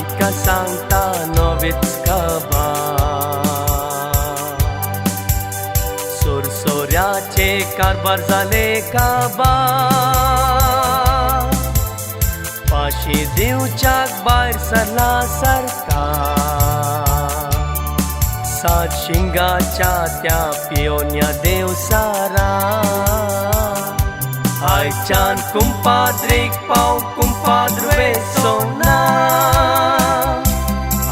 तांकां सांगता नवीच खबर सोरसोऱ्याचे कारबार जाले काबार फाशी दिवच्याक भायर सरला सरकार सात शिंगाच्या त्या पियोन्या देवसारा आयच्यान कुंपाद्रीक पाव कुंपाद्र वेसोना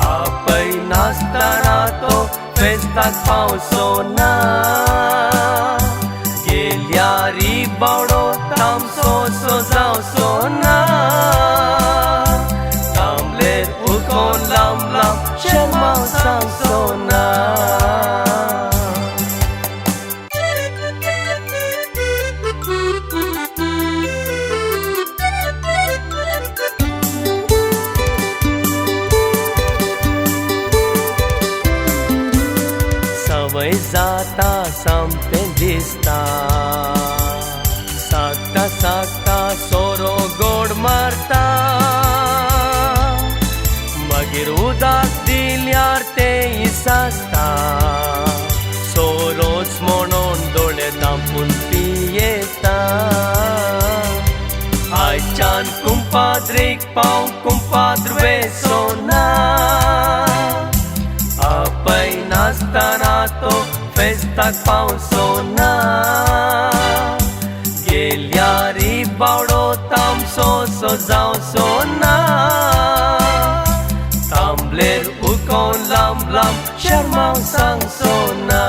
आपय नासतना तो फेस्ताक पावसो ना गेल्यारी बावडो तामसो सो जावचो ना तांबलेर उकोन लांब लांब शेर्मांव सांगचो ना. सवय जाता सामकें दिसता सागता सागता सोरो गोड मारता मागीर उदक दिल्यार तें सासता सोरोच म्हणून दोळे धांपून पियेता आयच्यान कुंपाद्रीक पाव कुंपाद्र वेसोना आपय नासतना तो फेस्ताक पावसो ना गेल्यारी बावडो तामसो सो जावचो ना तांबलेर उकोन लांब लांब शेर्मांव सांगचो ना.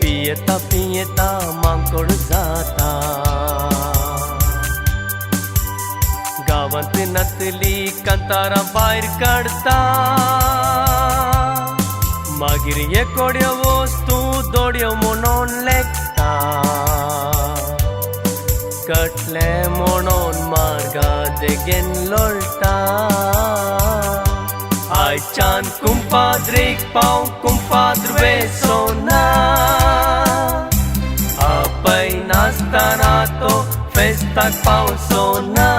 पियेता पियेता मांकोड जाता गांवांत नातली कांतारां भायर काडता मागीर एकोड्यो वस्तू दोड्यो म्हणून लेखता कटले म्हणून मार्गा देगेन लोळटा आयच्यान कुंपाद्रीक पाव कुंपाद्र वेसोना आपय नासतना तो फेस्ताक पावसो ना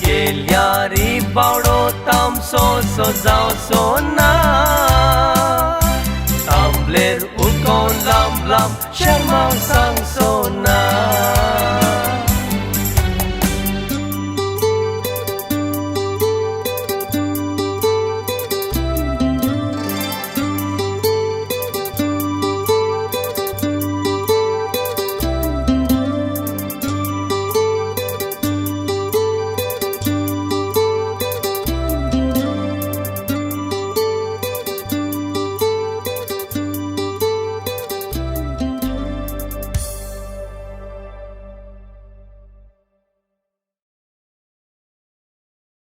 गेल्यारी बावडो तामसो सो जावचो ना तांबलेर उकोन लांब लांब शेर्मांव सांग.